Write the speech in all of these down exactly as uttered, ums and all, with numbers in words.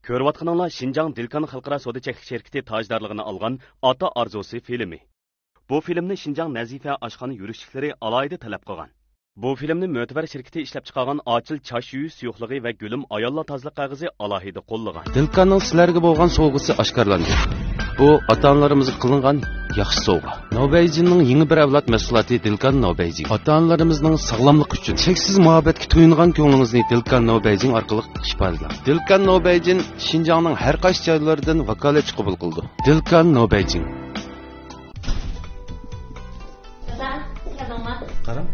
كۆرۈۋاتقىنىڭلار شىنجاڭ دىلكان خەلقئارا سودا چەكلىك شىركىتى تاجدارلىقىنى ئالغان ئاتا ئارزۇسى فىلىمى. بۇ فىلىمنى شىنجاڭ نەزىپە ئاشخانا يۈرۈشلۈكلىرى ئالاھىدە تەلەپ قىلغان. بۇ فىلىمنى مۆتىۋەر شىركىتى ئىشلەپچىقارغان ئاچىل چاچ يۇيۇش سۇيۇقلۇقى ۋە گۈلۈم ئاياللار تازىلىق قەغىزى ئالاھىدە قوللىغان. دىلكاننىڭ سىلەرگە بولغان سوۋغىسى ئاشكارىلاندى. بۇ ئاتا-ئانىلىرىمىزغا قىلىنغان ياخشى سوۋغا. نوبەيجىننىڭ يېڭى بىر ئەۋلاد مەھسۇلاتى دىلكان نوبەيجىن. ئاتا-ئانىلىرىمىزنىڭ ساغلاملىقى ئۈچۈن چەكسىز مۇھەببەتكە تويۇنغان كۆڭلىڭىزنى دىلكان نوبەيجىن ئارقىلىق ئىپادىلەڭ. دىلكان نوبەيجىن شىنجاڭنىڭ ھەر قايسى جايلىرىدىن ۋاكالەتچى قوبۇل قىلىدۇ. دىلكان نوبەيجىن. دادا، كەلدىڭما؟ قاراڭ،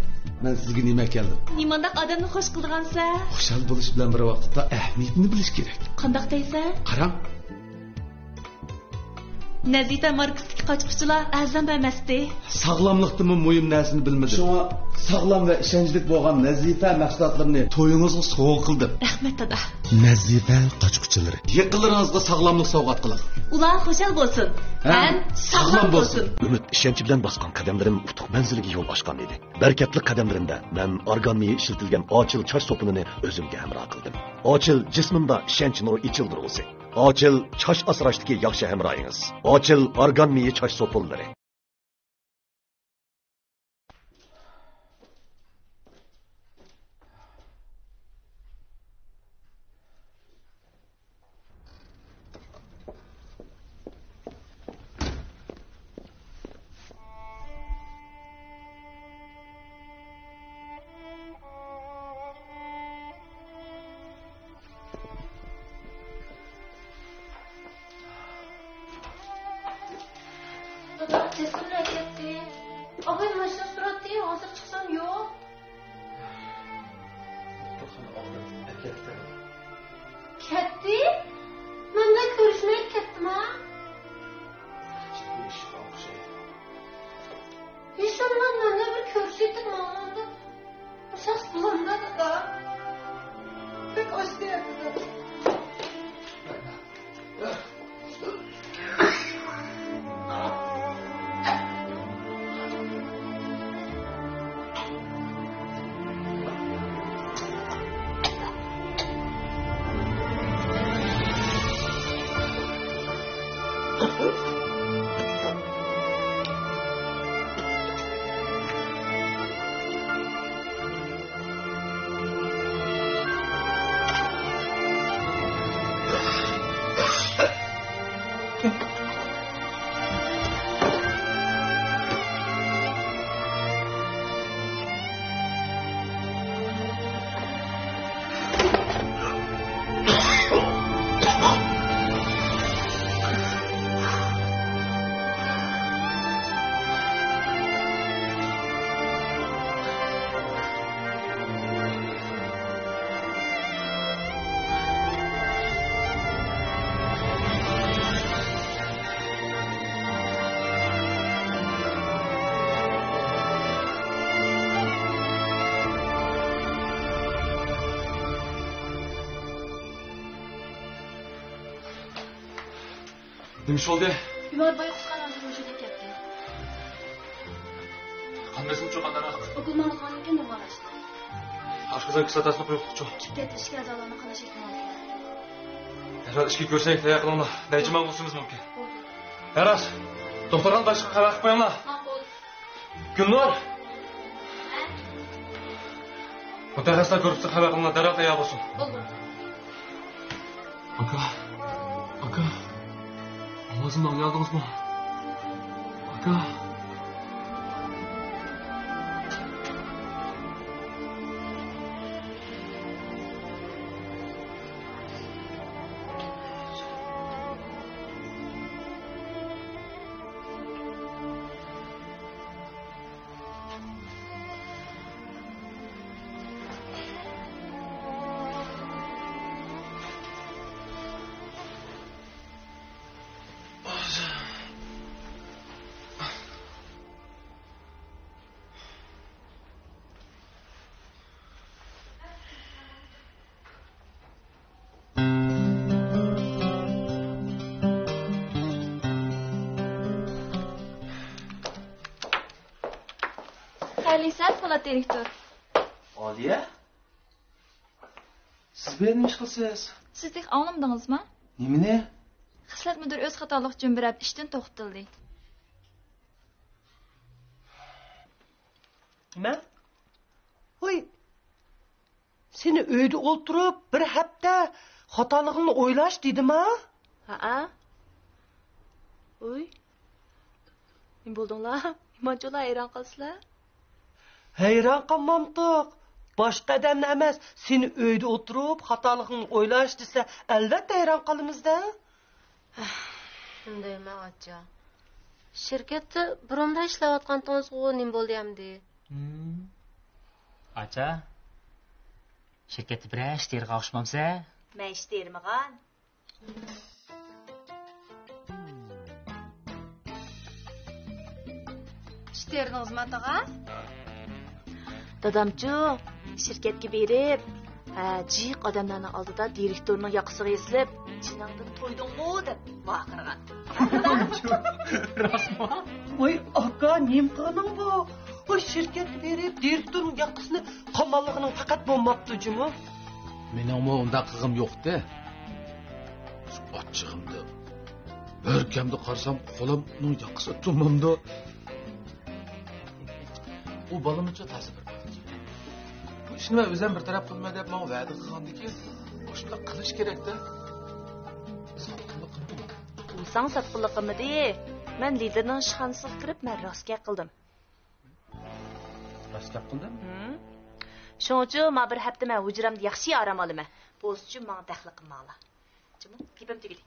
مەن سىزگە نېمە ئەكەلدىم. نېمانداق ئادەمنى خوش قىلىدىغانسەن؟ خۇشال بولۇش بىلەن بىر ۋاقىتتا ئەھمىيىتىنى بىلىش كېرەك. قانداق دەيسەن؟ قاراڭ. نەزىپە ماركىسىدىكى قاچا-قۇچىلار ئەرزان بەرمەستى. ساغلاملىقتىنمۇ مۇھىم نەرسىنى بىلمىدىم. شۇڭا ساغلام ۋە ئىشەنچلىك بولغان نەزىپە مەھسۇلاتلىرىنى تويىڭىزغا سوۋغا قىلدىم. رەھمەت، دادا. نەزىپە قاچا-قۇچىلىرى. يېقىنلىرىڭىزغا ساغلاملىق سوۋغات قىلىڭ. ئۇلار خۇشال بولسۇن ھەم ساغلام بولسۇن. ئۈمىد، ئىشەنچ بىلەن باسقان قەدەملىرىم ئۇتۇق مەنزىلىگە يول ئاچقان ئىدى. بەرىكەتلىك قەدەملىرىمدە مەن ئارگان مېيى ئىشلىتىلگەن ئاچىل چاچ سوپۇنىنى ئۆزۈمگە ھەمراھ قىلدىم. ئاچىل جىسمىمدا ئىشەنچ نۇرى ئېچىلدۇرغۇسى. ئاچىل چاچ ئاسراشتىكى ياخشى ھەمراھىڭىز. ئاچىل ئارگان مېيى چاچ سوپۇنلىرى. دادا، جىسىمنى ئەكەتتى. ئاباي ماشىنا سۈرەتتى، ھازىر چىقسام يوق. دوختۇرخانا ئالدىدا ئەكەتتى. كەتتى؟ مەن بىلەن كۆرۈشمەيلا كەتتىما؟ جىددىي ئىش بار ئوخشايدۇ. ھېچ بولمىغاندا مەن بىلەن بىر كۆرۈشەيتتى ماڭا. شەخس بولامدا دادا. بەك ئاچتى دادا. نېمە ئىش بولدى؟ ئىماد بايقۇش قانالدىن ھۇجۇم كەتتى. قان بېسىمى چوقان دەرھال. ئوكۇل ماڭغاندىن كېيىن نورماللاشتى. ئاشقازان كىسلاتاسىنى قويۇقلۇقچۇ. كېتىپ كەتتى، ئىچكى ئەزالارنى قاناش ئېھتىمالى. دەرھال ئىچكىرى كۆرسەك، تەييار قىلىڭلار. نەيچە ماڭغۇزۇشىمىز مۇمكىن. بولدى. دەرھال. دوختۇرخانا باشلىقىغا خەۋەر قىلىپ قويۇڭلار. ماقۇل. گۈلنۇر! مۇتەخەسسىسلەر گۇرۇپپىسىغا خەۋەر قىلىڭلار، دەرھال تەييار بولسۇن. بولدى. ئاكا! ئاكا! ئاۋازىمنى ئاڭلىيالدىڭىزمۇ؟ ئاكا! خەيرلىك سەھەر، پولات دىرېكتور. ئالىيە؟ سىز بۇ يەردە نېمە ئىش قىلىسىز؟ سىز تېخى ئاڭلىمىدىڭىزما؟ نېمىنى؟ خىسلەت مۇدىر ئۆز خاتالىقى ئۈچۈن بىر ھەپتە ئىشتىن توختىتىلدى. نېمە؟ ۋاي، سېنى ئۆيدە ئولتۇرۇپ بىر ھەپتە خاتالىقىڭنى ئويلاش دېدىما؟ ھەئە. ۋوي. نېمە بولدۇڭلار؟ نېمانچۇلا ھەيران قالىسىلەر؟ ھەيران قالمامتۇق. باشقا ئادەمنى ئەمەس، سېنى ئۆيدە ئولتۇرۇپ خاتالىقىڭنى ئويلاش دېسە، ئەلۋەتتە ھەيران قالىمىز-دە. نېمە دەيمەن ئاچا؟ شىركەتتە بۇرۇندا ئىشلەۋاتقانتىڭىزغۇ، نېمە بولدى ئەمدى؟ ھىم. ئاچا، شىركەتتە بىرەر ئىش تېرىغان ئوخشىمامسەن؟ مەن ئىش تېرىمىغان. ئىش تېرىدىڭىزمۇ ئاتىغا؟ دادامچۇ، شىركەتكە بېرىپ، ھە، جىق ئادەملەرنىڭ ئالدىدا دىرېكتورنىڭ ياقىسىغا ئېسىلىپ، «جېنىڭدىن تويدۇڭمۇ؟» دەپ ۋارقىرىغان. راستمۇ؟ ۋاي ئاكا، نېمە قىلغىنىڭ بۇ؟ ۋاي، شىركەتكە بېرىپ دىرېكتورنىڭ ياقىسىنى قاماللىغىنىڭ پەقەت بولماپتۇ جۇمۇ. مېنىڭمۇ ئۇنداق قىلغۇم يوقتى. شۇ ئاچچىقىمدا بىر كەمدە قارىسام، قولۇمنىڭ ياقىسى تۇمامدۇ. ئۇ بالىمىچۇ تازا بىر بەخت. بۇ ئىشنى مەن ئۆزۈم بىر تەرەپ قىلىمەن دەپ ماڭا ۋەدە قىلغاندىكىن، مۇشۇنداق قىلىش كېرەكتە. ساتقىنلىق قىلدىم. ئۇ ساڭا ساتقىنلىق قىلمىدى. مەن لىدىرنىڭ ئىشخانىسىغا كىرىپ، مەن راست گەپ قىلدىم. راست گەپ قىلدىم؟ ھىم. شۇڭىچۇ ما بىر ھەپتە مەن ھۇجرامدا ياخشى ئارام ئالىمەن. بولسىچۇ ماڭا دەخلى قىلماڭلار. جۇمۇ، گېپىم تۈگىدى.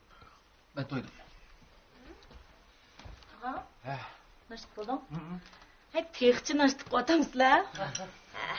مەن تويدۇم. ھە؟ ناشتا قىلدىڭ؟ ھە، تېخىچە ناشتا قىلىۋاتامسىلەر؟ ھە.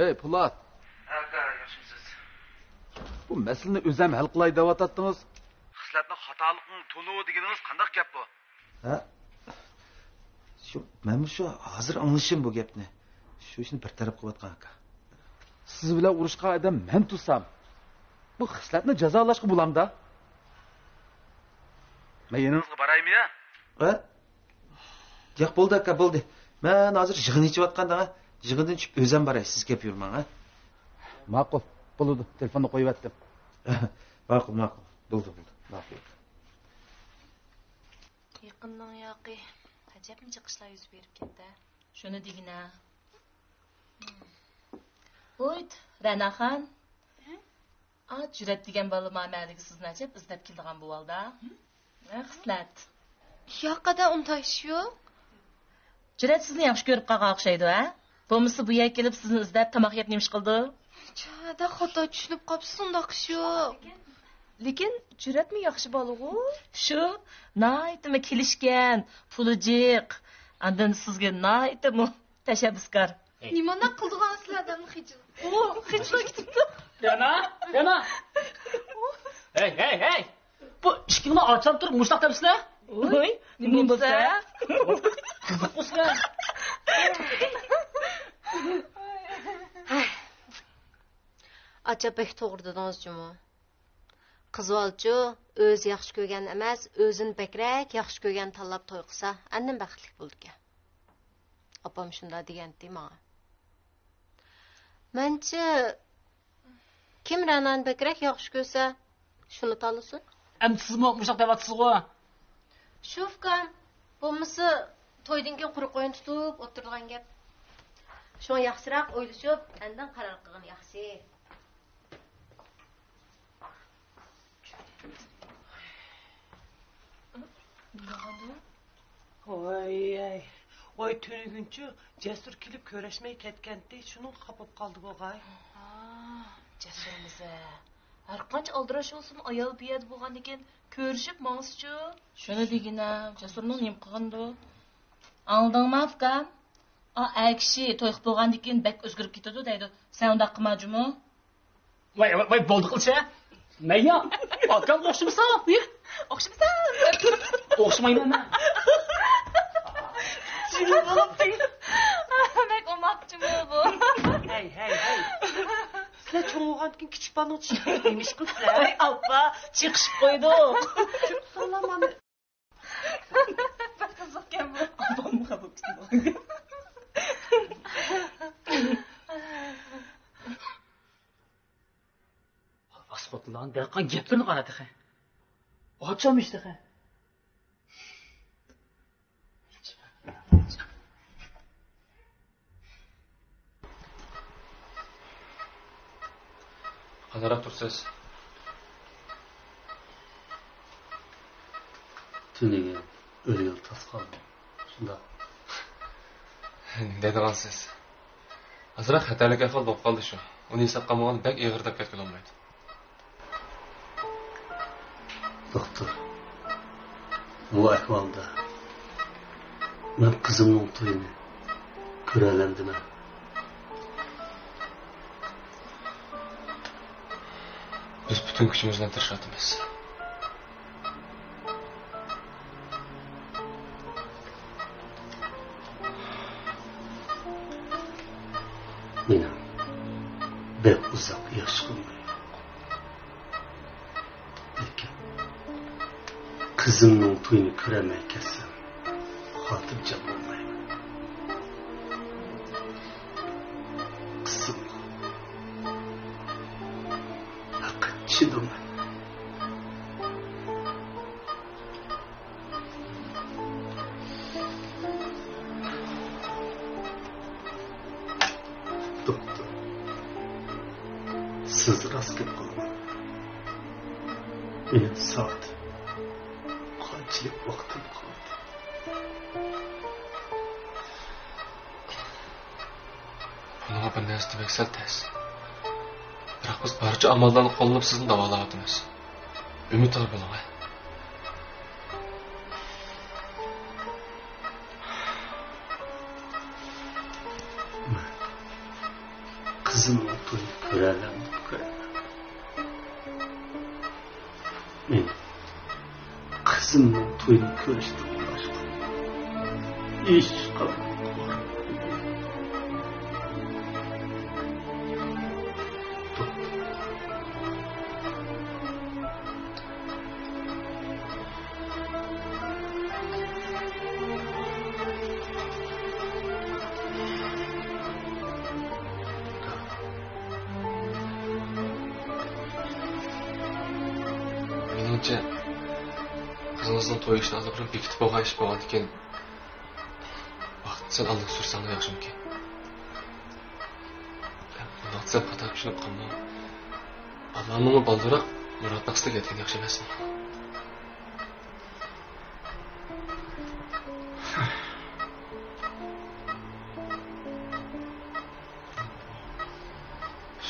ھەي، پولات. ھە، ئاكا، ياخشىمۇسىز؟ بۇ مەسىلىنى ئۆزەم ھەل قىلاي دەۋاتاتتىڭىز. خىسلەتنىڭ خاتالىقىنى تونۇ دېگىنىڭىز قانداق گەپ بۇ؟ ھە؟ شۇ، مەنمۇ شۇ ھازىر ئاڭلىشىم بۇ گەپنى. شۇ ئىشنى بىر تەرەپ قىلىۋاتقان ئاكا. سىز بىلەن ئۇرۇشقان ئادەم مەن تۇرسام، بۇ خىسلەتنى جازالاشقا بولامدا؟ مەن يېنىڭىزغا بارايمۇ يا؟ ھە؟ ياق، بولدى ئاكا، بولدى. مەن ھازىر يىغىن ئېچىۋاتقان دەڭە. يىغىندىن چۈشۈپ ئۆزەم باراي، سىز كەپ يۈرمەڭ، ھە؟ ماقۇل، بولىدۇ. تېلېفوننى قويۇۋەتتىم. ماقۇل، ماقۇل. بولدى، بولدى. ماقۇل. يېقىننىڭ ياقى ئەجەبمۇ جىق ئىشلار يۈز بېرىپ كەتتى. شۇنى دېگىنە. ھويت، رەناخان. ھە؟ ئا، جۈرەت دېگەن بالا مانا مەھەللىگە سىزنى ئەجەب ئىزدەپ كېلىدىغان بوۋالدا. ھە، خىسلەت. ياق، ئادا، ئۇنداق ئىش يوق. جۈرەت سىزنى ياخشى كۆرۈپ قالغان ئوخشايدۇ، ھە؟ بولمىسا بۇ يەرگە كېلىپ سىزنى ئىزدەپ تاماق يەپ نېمە ئىش قىلىدۇ؟ چادا خاتا چۈشىنىپ قاپسىز، ئۇنداق ئىش يوق. لېكىن جۈرەتمۇ ياخشى بالىغۇ. شۇ، ناھايىتىمۇ كېلىشكەن، پۇلى جىق. ئاندىن سىزگە ناھايىتىمۇ تەشەببۇسكار. نېمانداق قىلىدىغان سىلەر ئادەمنى خىجىل. ئۇ خىجىل كېتىپتۇ. رەنا، رەنا. ھەي، ھەي، ھەي. بۇ ئىككىڭلار ئاچام تۇرۇپ مۇشۇنداق دەپسىلەر؟ ۋوي، نېمە بولسا؟ قىزىق بولسىلەر. ئاچا بەك توغرا دېدىڭىز جۇمۇ. قىز بالىچۇ ئۆزى ياخشى كۆرگەن ئەمەس، ئۆزىنى بەكرەك ياخشى كۆرگەن تاللاپ توي قىلسا، ئاندىن بەختلىك بولىدىكەن. ئاپام شۇنداق دېگەنتى ماڭا. مەنچە، كىم رەنانى بەكرەك ياخشى كۆرسە، شۇنى تاللىسۇن. ئەمدى سىزمۇ مۇشۇنداق دەۋاتىسىزغۇ؟ شۇ ئۇكام، بولمىسا تويدىن كېيىن قۇرۇق ئويۇن تۇتۇپ ئولتۇرىدىغان گەپ. شۇڭا ياخشىراق ئويلىشىپ، ئاندىن قارار قىلغىنى ياخشى. ۋاي، ۋاي، تۈنۈگۈنچۇ جەسۇر كېلىپ كۆرۈشمەي كەتكەنتى، شۇنىڭغا خاپا بولۇپ قالدىغۇ غاي. ھا، جەسۇرمىز ھە. ھەرقانچە ئالدىراش بولسىمۇ، ئايال بۇ يەردە بولغاندىكىن كۆرۈشۈپ ماڭسىچۇ. شۇنى دېگىنە، جەسۇرنىڭ نېمە قىلغىنىدۇ؟ ئاڭلىدىڭما، ئۇكام؟ ئا، ئەر كىشى توي قىلىپ بولغاندىن كېيىن بەك ئۆزگىرىپ كېتىدۇ دەيدۇ. سەن ئۇنداق قىلما جۇمۇ. ۋاي، ۋاي، ۋاي، بولدى قىلچە. مەييا، ئاكامغا ئوخشىمىسا. ئوخشىمىسا. ئوخشىمايمەن مەن. جىمىپ بولۇپتۇ. بەك ئاندىن كېيىن كىچىك بالىنىڭ چىشىغا نېمە ئىش قىلىسىلەر؟ ۋاي ئاپا، چېقىشىپ قويدۇق. سالام، ماما. بەك قىزىقكەن بۇ. ئاپاممۇ خاپا بولۇپ كېتىدۇ. پاسپورتلارنى دەرقان گەپلىرىنى قارا تېخى. ئاچامىش تېخى. قانداقراق تۇرىسىز؟ تۈنۈگۈن ئۆلگىلى تاس قالدى. شۇنداق. نېمە دەيدىغانسىز؟ ئازراق خەتەرلىك ئەھۋال بولۇپ قالدى شۇ. ئۇنى ھېسابقا ئالمىغاندا بەك ئېغىر دەپ كەتكىلى بولمايدۇ. دوختۇر، بۇ ئەھۋالدا مەن قىزىمنىڭ تويىنى كۆرەلەمدىمەن؟ بىز پۈتۈن كۈچىمىز بىلەن تىرىشىۋاتىمىز. مېنىڭ بەك ئۇزاق ياشىغۇم يوق. لېكىن قىزىمنىڭ تويىنى كۆرەلمەي كەتسەم، خاتىرجەم بولمايمەن. قىزىمغا پەقەت چىدىمايمەن. دوختۇر، سىز راست گەپ قىلغان. مېنىڭ سائىتىم قانچىلىك ۋاقتىم قالدى؟ بۇنىڭغا بىر نەرسە دېمەك سەل تەس. بىراق بىز بارچە ئاماللارنى قوللىنىپ سىزنى داۋالاۋاتىمىز. ئۈمىدۋار بولۇڭ، ھە. قىزىمنىڭ تويىنى كۆرەلەمدىم، كۆرەلەمدىم. مېنىڭ قىزىمنىڭ تويىنى كۆرۈشتىن باشقا ھېچقانداق. مېنىڭچە، قىزىڭىزنىڭ توي ئىشىنى ئالدىن بىر بېكىتىپ بولغان ئىش بولغاندىكىن، ۋاقىتنى سەل ئالدىن سۈرسەڭلار ياخشىمىكىن؟ بۇنداق دېسەم خاتا چۈشىنىپ قالما. ئاللانىڭمۇ بالدۇرراق مۇراد مەقسىتىگە يەتكىنى ياخشى ئەمەسمۇ؟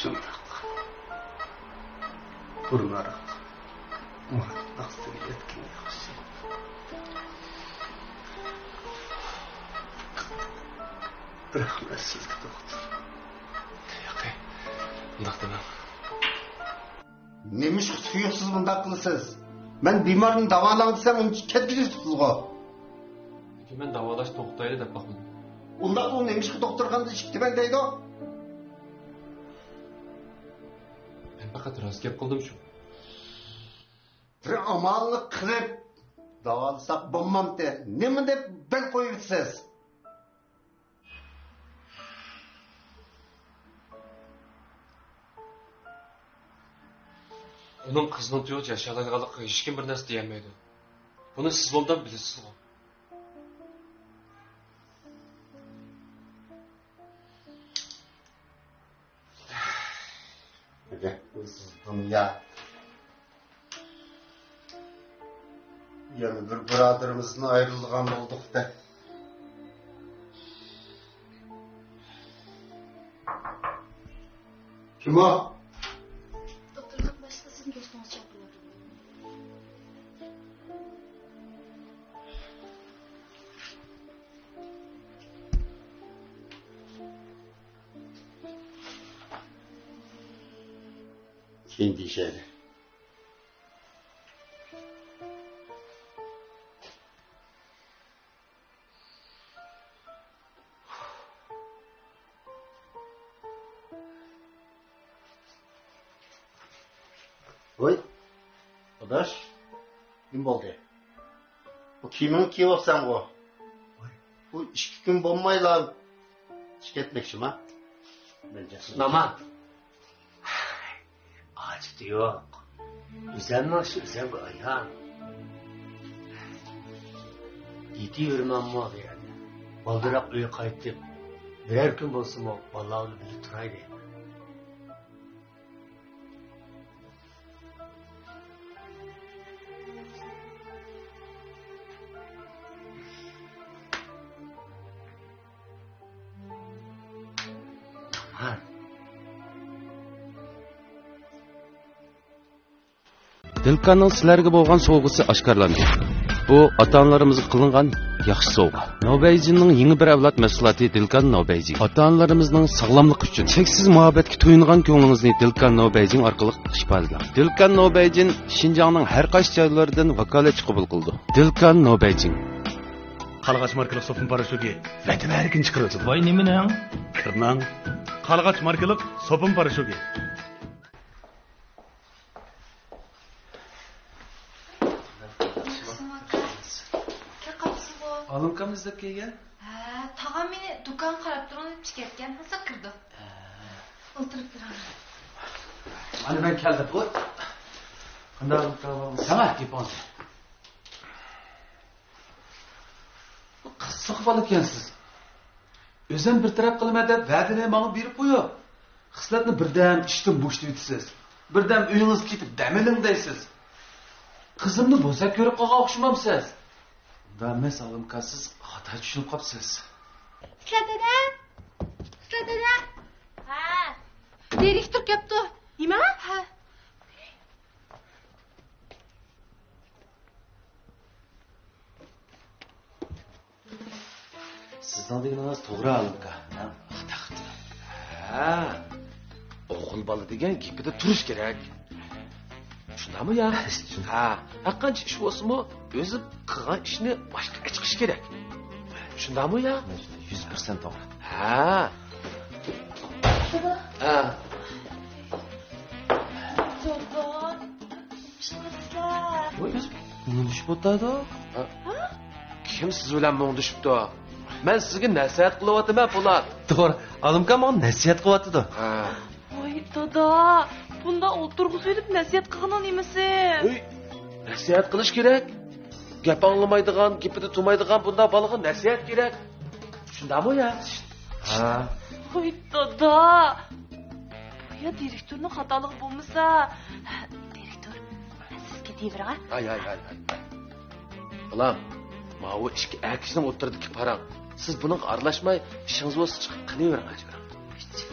شۇنداق. بۇرۇنراق مۇراد مەقسىتىگە يەتكىنى ياخشى. رەھمەت سىزگە، دوختۇر. ياقى، ئۇنداق دېمەڭ. نېمىشقا تۇيۇقسىز بۇنداق قىلىسىز؟ مەن بىمارنى داۋالاڭ دېسەم، ئۇنچە كەتكۈزۈۋېتىپسىزغۇ. لېكىن مەن داۋالاشنى توختىتايلى دەپ باقمىدىم. ئۇنداق ئۇ نېمىشقا دوختۇرخانىدا ئىككى تۈمەن دەيدۇ؟ مەن پەقەت راست گەپ قىلدىم شۇ. بىر ئاماللىق قىلىپ داۋالىساق بولمامتى؟ نېمە دەپ بەل قويۇۋېتىسىز؟ ئۇنىڭ قىزىنىڭ تۇيغۇچە ياشايدىغانلىقىغا ھېچكىم بىر نەرسە دېيەلمەيدۇ. بۇنى سىزمۇ ئوبدان بىلىسىزغۇ؟ رەھمەتسىز دۇنيا. يەنە بىر بۇرادىرىمىزدىن ئايرىلىدىغان بولدۇق-دە. كىم ئۇ؟ دوختۇرخانا باشلىقى سىزنىڭ دوستىڭىز چاقىرىۋاتىدۇ. كېيىن دېيىشەيلى. ۋاي، ئاداش، نېمە بولدى؟ بۇ كىيىمىڭنى كىيىۋاپسەنغۇ؟ بۇ ئىككى كۈن بولمايلا چىقىپ كەتمەكچىما؟ ماما، ھاجىتى يوق. ئۆزەمنىڭ ئىشى ئۆزەمگە ئايان. يېتىۋېرىمەنمۇ بۇ يەردە. بالدۇرراق ئۆيگە قايتىپ، بىرەر كۈن بولسىمۇ بالىلار بىلەن بىللە تۇراي دەيمەن. دىلكاننىڭ سىلەرگە بولغان سوۋغىسى ئاشكارىلاندى. بۇ ئاتا-ئانىلىرىمىزغا قىلىنغان ياخشى سوۋغا. نوبەيجىننىڭ يېڭى بىر ئەۋلاد مەھسۇلاتى دىلكان نوبەيجىن. ئاتا-ئانىلىرىمىزنىڭ ساغلاملىقى ئۈچۈن چەكسىز مۇھەببەتكە تويۇنغان كۆڭلىڭىزنى دىلكان نوبەيجىن ئارقىلىق ئىپادىلەڭ. دىلكان نوبەيجىن شىنجاڭنىڭ ھەر قايسى جايلىرىدىن ۋاكالەتچى قوبۇل قىلىدۇ. دىلكان نوبەيجىن. قارلىغاچ ماركىلىق سوپۇن پاراشوكى ۋەتەم ھەرىكىنى چىقىرىۋېتىدۇ. ۋاي، نېمىنىڭ؟ كىرنىڭ. قارلىغاچ ماركىلىق سوپۇن پاراشوكى. ئالىمكامنى ئىزدەپ كەلگەن. ھە، تاغام مېنى دۇكانغا قاراپ تۇرۇڭ دەپ چىقىرىپ كەتكەن. ھازا كىرىدۇ. ئولتۇرۇپ تۇرۇڭ. ئانا، مەن كەلدىم. ۋوي. قانداق ئالىمكا، ساڭا گېپىڭىز. قىزىق بالا ئىكەنسىز. ئۆزۈم بىر تەرەپ قىلىمەن دەپ ۋەدىنى ماڭا بېرىپ قويۇپ، خىسلەتنى بىردەم ئىشتىن بوشىتىۋېتىسىز، بىردەم ئۆيىڭىزگە كېتىپ دەم ئېلىڭ دەيسىز. قىزىمنى بوزەك كۆرۈپ قالغان ئوخشىمامسىز؟ ئۇنداق ئەمەس، ئالىمكا، سىز خاتا چۈشىنىپ قاپسىز. خىسلەت دادا! خىسلەت دادا! ھە. دىرېكتور كەپتۇ. نېمە؟ ھە. سىزنىڭ دېگىنىڭىز توغرا، ئالىمكا. ھە؟ خاتا، خاتا. ھە. ئوغۇل بالا دېگەن گېپىدە تۇرۇش كېرەك. شۇنداقمۇ يا؟ ھە. ھەرقانچە ئىش بولسىمۇ، ئۆزى قىلغان ئىشنى باشقىغا چىقىش كېرەك. شۇنداقمۇ يا؟ يۈز پىرسەنت توغرا. ھە. ھە. ۋوي، بىز مۇڭدىشىپ ئولتۇردۇق. ھە؟ كىم سىز بىلەن مۇڭدىشىپتۇ؟ مەن سىزگە نەسىھەت قىلىۋاتىمەن، پولات. توغرا، ئالىمكا ماڭا نەسىھەت قىلىۋاتىدۇ. ھە. ۋاي دادا، بۇنداق ئولتۇرغۇزۇۋېلىپ نەسىھەت قىلغىنىڭ نېمىسى؟ ۋوي، نەسىھەت قىلىش كېرەك. گەپ ئاڭلىمايدىغان، گېپىدە تۇرمايدىغان بۇنداق بالىغا نەسىھەت كېرەك. شۇنداقمۇ يا؟ ھە. ۋاي دادا، بۇ يا دىرېكتورنىڭ خاتالىقى بولمىسا. دىرېكتور، سىز كېتىۋېرىڭ. ھاي، ھاي، ھاي، ھاي. بالام، ماۋۇ ئىككى ئەر كىشىنىڭ ئوتتۇرىدىكى پاراڭ. سىز بۇنىڭغا ئارىلاشماي، ئىشىڭىز بولسا چىقىپ قېلىۋېرىڭ، ئاجىغا.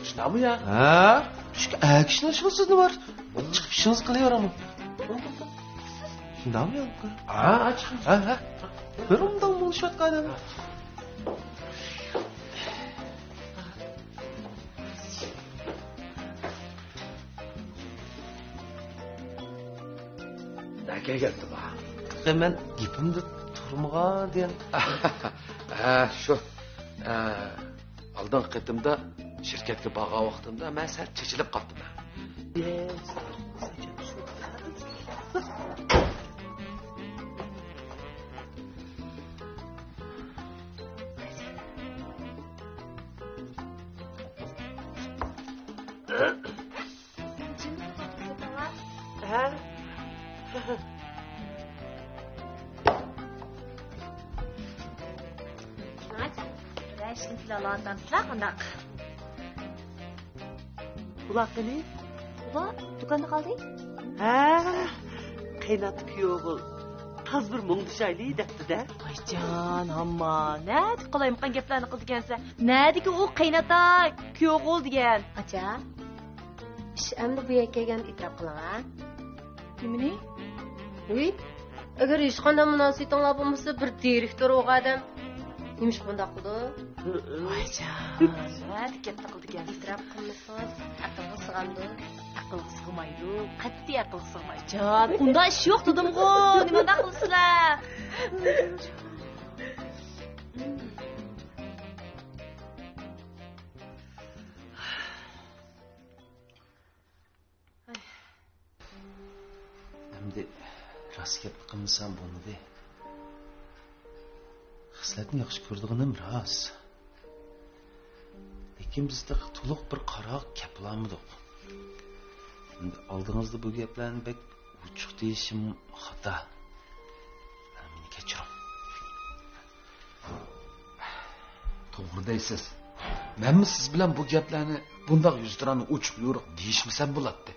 شۇنداقمۇ يا؟ ھە؟ ئىككى ئەر كىشىنىڭ ئىشى سىزدە بار. چىقىپ ئىشىڭىز قىلىۋېرىڭ. شۇنداقمۇ يا؟ ھە، ھە، چىقىڭ. ھە، ھە. بىر ئۇنداق بولۇشۇۋاتقان ئادەم. نەگە كەلدى بۇ؟ مەن گېپىمدە تۇرمىغان دېگەن. ھە، شۇ. ھە، ئالدىنقى قېتىمدا شىركەتكە بارغان ۋاقتىمدا مەن سەل چېچىلىپ قاپتىمەن. ھە؟ بىرەر ئىشنى پىلانلاۋاتامسىلەر قانداق؟ ئۇلار قېنى؟ ئۇلار دۇكاندا قالدى. ھە، قېيناتا كۈيئوغۇل تازا بىر مۇڭدىشايلى دەپتۇ-دە. ۋايجان، ھامما نەدىكى قالايمىقان گەپلەرنى قىلىدىكەنسەن؟ نەدىكى ئۇ قېيناتا كۈيئوغۇل دېگەن؟ ئاچا، ئىش ئەمدى بۇ يەرگە كەلگەندە ئېتىراپ قىلىڭ ھە. نېمىنى؟ ۋىي، ئەگەر ھېچقانداق مۇناسىۋىتىڭلار بولمىسا، بىر دىرېكتور بولغان ئادەم نېمىشقا بۇنداق قىلىدۇ؟ ۋايجان، نەدە گەپنى قىلىدىكەن؟ ئېتىراپ قىلمىسىڭىز، ئەقىلگە سىغامدۇ؟ ئەقىلگە سىغمايدۇ، قەتئىي ئەقىلگە سىغمايدۇ. جان، ئۇنداق ئىش يوق دېدىمغۇ، نېمانداق قىلىسىلەر؟ قىلمىسام بولمىدى. خىسلەتنى ياخشى كۆرىدىغىنىم راست. لېكىن بىز تېخى تولۇق بىر قارارغا كەپ بولالمىدۇق. ئەمدى ئالدىڭىزدا بۇ گەپلەرنى بەك ئوچۇق دېيىشىم خاتا. مېنى كەچۈرۈڭ. توغرا دەيسىز. مەنمۇ سىز بىلەن بۇ گەپلەرنى بۇنداق يۈزتۇرانە ئوچۇق يورۇق دېيىشمىسەم بولاتتى.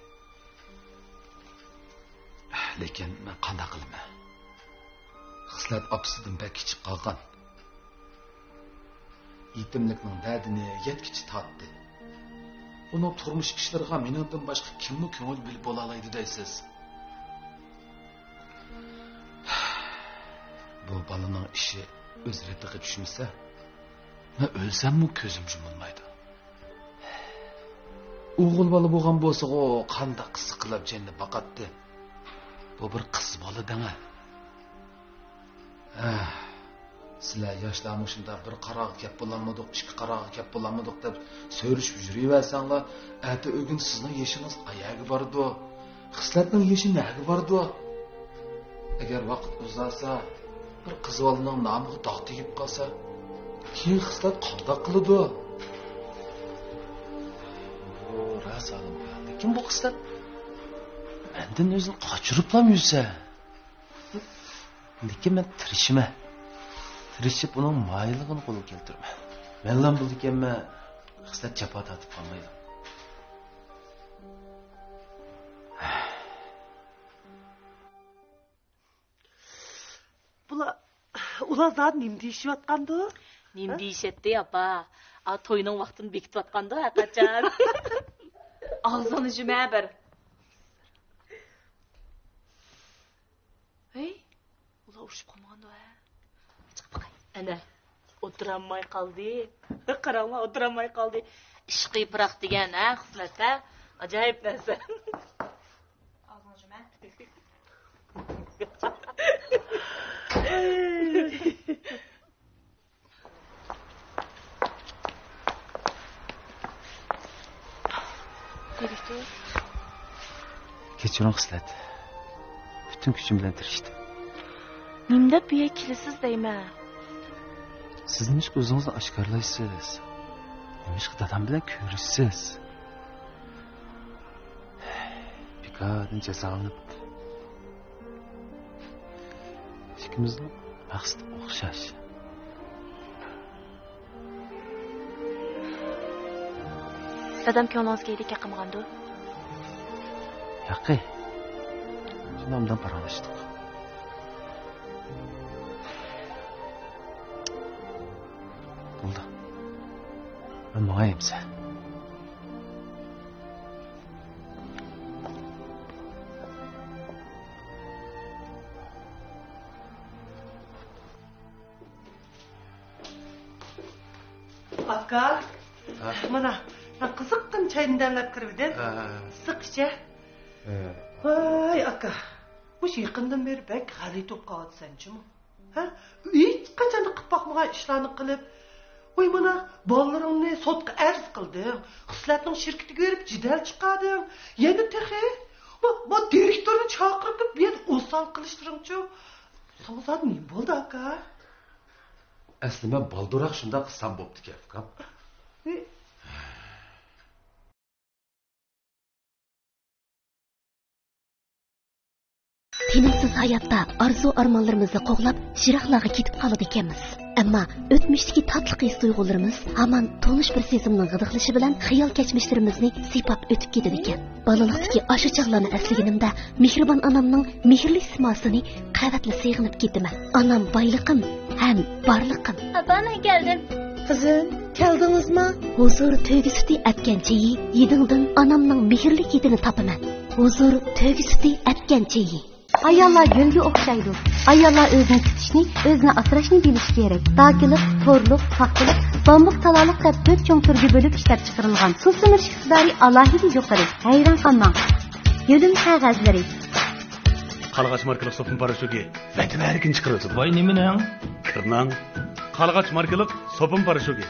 لېكىن مەن قانداق قىلىمەن؟ خىسلەت ئاپىسىدىن بەك كىچىك قالغان. يېتىملىكنىڭ دەردىنى يەتكۈچە تارتتى. ئۇنىڭ تۇرمۇش ئىشلىرىغا مېنىڭدىن باشقا كىممۇ كۆڭۈل بۆلۈپ بولالايدۇ دەيسىز؟ بۇ بالىنىڭ ئىشى ئۆز رېتىغا چۈشمىسە، مەن ئۆلسەممۇ كۆزۈم يۇمۇلمايدۇ. ئوغۇل بالا بولغان بولسىغۇ، قانداق قىزىق قىلىپ جېنىنى باقاتتى. بۇ بىر قىز بالا دەڭە. ھە، سىلەر ياشلار مۇشۇنداق بىر قارارغا كەپ بولالمىدۇق، ئىككى قارارغا كەپ بولالمىدۇق دەپ سۆرۈشۈپ يۈرۈۋەرسەڭلار، ئەتە ئۆگۈن سىزنىڭ يېشىڭىز قەيەرگە بارىدۇ؟ خىسلەتنىڭ يېشى نەگە بارىدۇ؟ ئەگەر ۋاقىت ئۇزارسا، بىر قىز بالىنىڭ نامىغا داغ تېگىپ قالسا، كېيىن خىسلەت قانداق قىلىدۇ؟ بۇ راست ئالىم، لېكىن بۇ خىسلەت مەندىن ئۆزىنى قاچۇرۇپلام يۈرسە. لېكىن مەن تىرىشىمەن. تىرىشىپ ئۇنىڭ مايىللىقىنى قولغا كەلتۈرىمەن. مەنلا بولىدىكەنمەن، خىسلەت جاپا تارتىپ قالمايدۇ. بۇلار، ئۇلار زادى نېمە دېيىشىۋاتقاندۇ؟ نېمە دېيىشەتتى، ئاپا؟ ئا، توينىڭ ۋاقتىنى بېكىتىۋاتقاندۇ ھەرقاچان. ئاغزىڭنى جۇمە بىر. ھەي، ئۇلار ئۇرۇشۇپ قالمىغاندۇ ھە؟ چىقىپ باقاي. ئەنە، ئولتۇرالماي قالدى. قاراڭلار، ئولتۇرالماي قالدى. ئىشقى پىراق دېگەن ھە، خىسلەت ھە؟ ئاجايىپ نەرسە. ئاغزىڭنى يۇم ھە. دىرېكتور. كەچۈرۈڭ، خىسلەت. پۈتۈن كۈچۈم بىلەن تىرىشتىم. نېمە دەپ بۇ يەرگە كېلىسىز دەيمەن؟ سىز نېمىشقا ئۆزىڭىزنى ئاشكارىلايسىز؟ نېمىشقا دادام بىلەن كۆرۈشىسىز؟ بىكاردىن جازالىنىپ. ئىككىمىزنىڭ مەقسىتى ئوخشاش. دادام كۆڭلىڭىزگە يېتىدىكەن قىلمىغاندۇ؟ ياقى. شۇنداق ئوبدان پاراڭلاشتۇق. بولدى. مەن ماڭاي ئەمسە. ئاكا، ھە؟ مانا، مەن قىزىققىنە چاينى دەملەپ كىرىۋىدىم. ھە، ھە، ھە. ئىسسىق ئىچە. ھە. ۋاي، ئاكا، مۇشۇ يېقىندىن بېرى بەك غەلىتە بولۇپ قالىۋاتىسەن جۇمۇ. ھە؟ ھېچقاچان قىلىپ باقمىغان ئىشلارنى قىلىپ، ۋاي، مانا، بالىلىرىڭنى سوتقا ئەرز قىلدىڭ، خىسلەتنىڭ شىركىتىگە بېرىپ جېدەل چىقاردىڭ، يەنە تېخى، بۇ، بۇ دىرېكتورنى چاقىرتىپ، بۇ يەردە ئوسال قىلىشلىرىڭچۇ؟ ساڭا زادى نېمە بولدى، ئاكا؟ ئەسلى مەن بالدۇرراق شۇنداق قىلسام بوپتىكەن، ئۇكام. ھە. تىنىمسىز ھاياتتا ئارزۇ-ئارمانلىرىمىزنى قوغلاپ، يىراقلارغا كېتىپ قالىدىكەنمىز. ئەمما ئۆتمۈشتىكى تاتلىق ھېس-تۇيغۇلىرىمىز ھامان تونۇش بىر سېزىمنىڭ غىدىقلىشى بىلەن خىيال كەچمىشلىرىمىزنى سىيپاپ ئۆتۈپ كېتىدىكەن. بالىلىقتىكى ئاشۇ چاغلارنى ئەسلىگىنىمدە، مېھرىبان ئانامنىڭ مېھىرلىك سىماسىنى قەۋەتلا سېغىنىپ كېتىمەن. ئانام بايلىقىم ھەم بارلىقىم. ئاپا، مەن كەلدىم. قىزىم، كەلدىڭىزمۇ؟ ھۇزۇر تۆگە سۈتى ئەتكەن چېيى، ھىدىڭدىن ئانامنىڭ مېھىرلىك ھىدىنى تاپىمەن. ھۇزۇر تۆگە سۈتى ئەتكەن چېيى. ئاياللار گۈلگە ئوخشايدۇ. ئاياللار ئۆزىنى تۇتۇشنى، ئۆزىنى ئاسراشنى بىلىشى كېرەك. داكىلىق، تورلۇق، پاختىلىق، بامبۇق تالالىق دەپ تۆت چوڭ تۈرگە بۆلۈپ ئىشلەپچىقىرىلغان. سۇ سۈمۈرۈش ئىقتىدارى ئالاھىدە يۇقىرى. ھەيران قالماڭ. يۆلىمە قەغەزلىرى. قارلىغاچ ماركىلىق سوپۇن پاراشوكى ۋەتەن ھەرىكىنى چىقىرىۋېتىدۇ. ۋاي، نېمىنىڭ؟ كىرناڭ. قارلىغاچ ماركىلىق سوپۇن پاراشوكى.